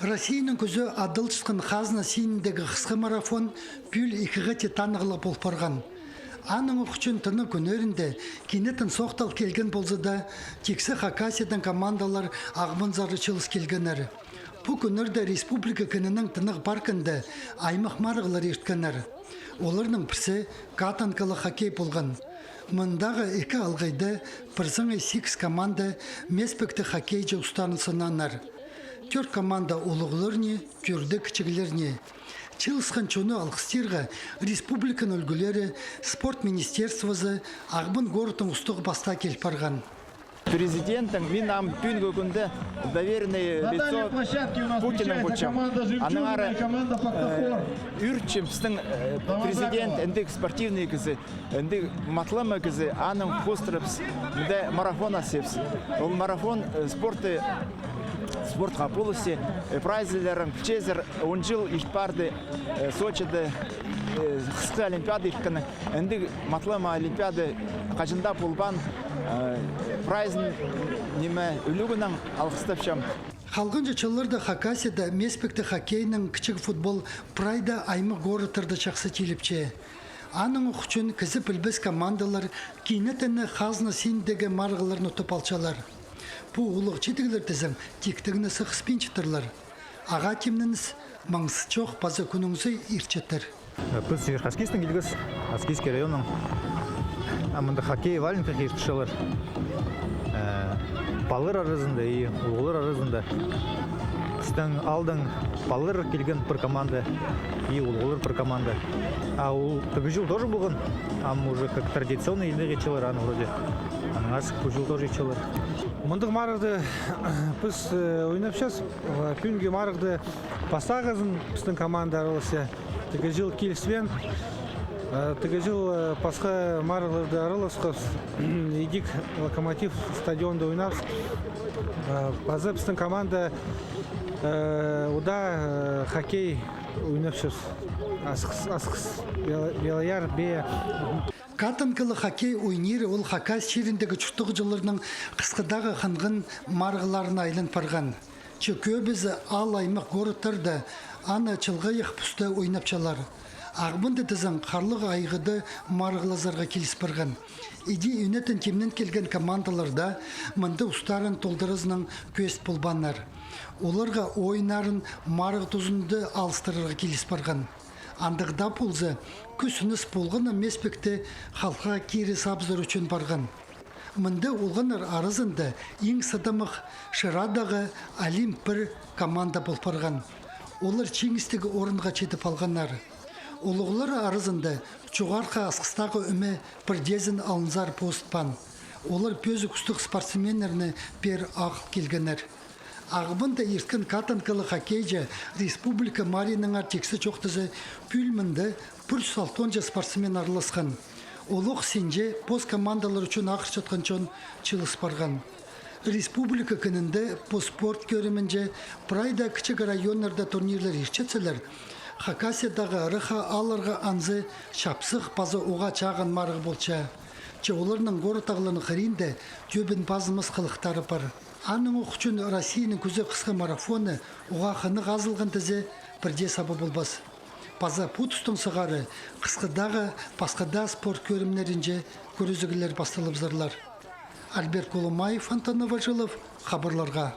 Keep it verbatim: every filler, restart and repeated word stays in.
Россияның кӱзі адалчатхан хазна синіндегі хысхы марафон пӱӱл ікі хати танығлығ пол парған. Аның ох ӱчӱн тынағ кӱннерінде кинетін соохтал килген полза даа, тиксі Хакасиядаң командалар Ағбанзар чыылыс килгеннер. Пу кӱннерде республика кинінің тынағ паркында аймах марығлар ирткеннер. Оларның пірсі катанкалығ хоккей полған. Мындағы ікі алғайда пір саңай сигіс команда мес пікті хоккейҷі устарын сынаннар. Тӧрт команда улуғларны, тӧрті кічіглерні. Чыылысхан чонны алғыстирға республиканың ӱлгӱлері, спорт министерствозы, Ағбан городтың устағ пастаа кил парған. Президенттің, мин ам пӱӱнгі кӱнде доверенное лицо Путиннің полчам. Аннаңар, э, ӱрчім пістің, э, президент, індіг спортивный кізі, індіг матлама кізі, аның хоостыра піс мында марафон асчабыс. Ол марафон, э, спортты, спортха полысча, э, прайзыларын пілчезер, он чыл ирт парды, э, Сочида, э, хысхы олимпиада ирткені. Індіг матлама олимпиада хаҷан даа полбаан, э, прайзын, ниме, ӱлӱкӱннең алғыстапчам. Халғанҷы чылларда Хакасияда мес пікті хоккейнең кічіг футбол прай даа аймах городтарда чахсы тиліпче. Аның ох ӱчӱн кізі пілбес командалар кинетін хазна синіндегі марығларны утып алчалар. Пу улуғ чидіглер тізең тиктіг не сығыспинчаттырлар. Ағаа тимненіс маңсыт чох паза кӱннің сай иртчеттір. Піс Верхоскистең килгебіс, Аскизский районнаң. А мында хоккей, валенках иртчелер. Э, палалар аразында и улуғлар аразында. Пістің аалдаң палалар килген пір команда и улуғлар пір команда. А ол тігі чыл тоже полған. Ам уже как традиционный итчелер аны вроде. Анаң ас пу чыл тоже итчелер. Мындағ марығда піс, э, ойнапчабыс. Э, пӱӱнгі марығда пастағызын пістің команда араласча. Тігі чыл киліспеен. Э, тігі чыл, э, пасха марығларда араласхабыс. Идӧк Локомотив стадионда ойнапчабыс. Э, паза пістің команда, э, удаа, э, хоккей ойнапчабыс. Асхыс, асхыс, Бел-, Белояр, Бея. Катанкалығ хоккей ойниры ол Хакас чиріндегі чуртағҷыларның хысхыдағы хынған марығларына айлан парған. Че кӧбізі аал-аймах городтарда аны чылғайах пуста ойнапчалар. Ағбанда тізең харлығ айғыда марығлазарға киліс парған. Иди ӱнетін тимнен килген командалар даа мында устарын толдыразынаң кӧзіт полбааннар. Оларға ойыннарын марығ тузында алыстырарға киліс парған. Андағ даа полза, кӱсініс полған на мес пікті халхаға кире сабызар ӱчӱн парған. Мында олғаннар аразында иң сыдамах Шырадағы «Олимп» пір команда пол парған. Олар чиңістіг орынға читіп алғаннар. Улуғлар аразында чоғархы асхыстағы ӧме пірдеезін алынзар позытпаан. Олар пӧзік устығ спортсменнерні пеер ағыл килгеннер. Ағбанда ирткен катанкалығ хоккейҷе республика маринаңар тиксі чоохтаза, пӱӱл мында пір чӱс алтон ча спортсмен араласхан. Олох синҷе пос командалар ӱчӱн ағырчатхан чон чыылыс парған. Республика кінінде пос спорт кӧрімінҷе прай даа кічіг районнарда турнирлер иртчетселер, Хакасиядағы ыраххы аалларға анзы чапсых паза уғаа чағын марығ полча. Че оларның городтағыларның хыринда тӧбін пазынмас хылыхтары пар. Аның ох ӱчӱн Россияның кӱзі хысхы марафоны уғаа хынығ азылған тізе пірдее саба полбас. Паза пу тустаң сығара хысхыдағы пасха даа спорт кӧрімнерінҷе кӱрезіглер пасталыбызарлар. Альберт Коломаев, Антон Новожилов, хабарларға.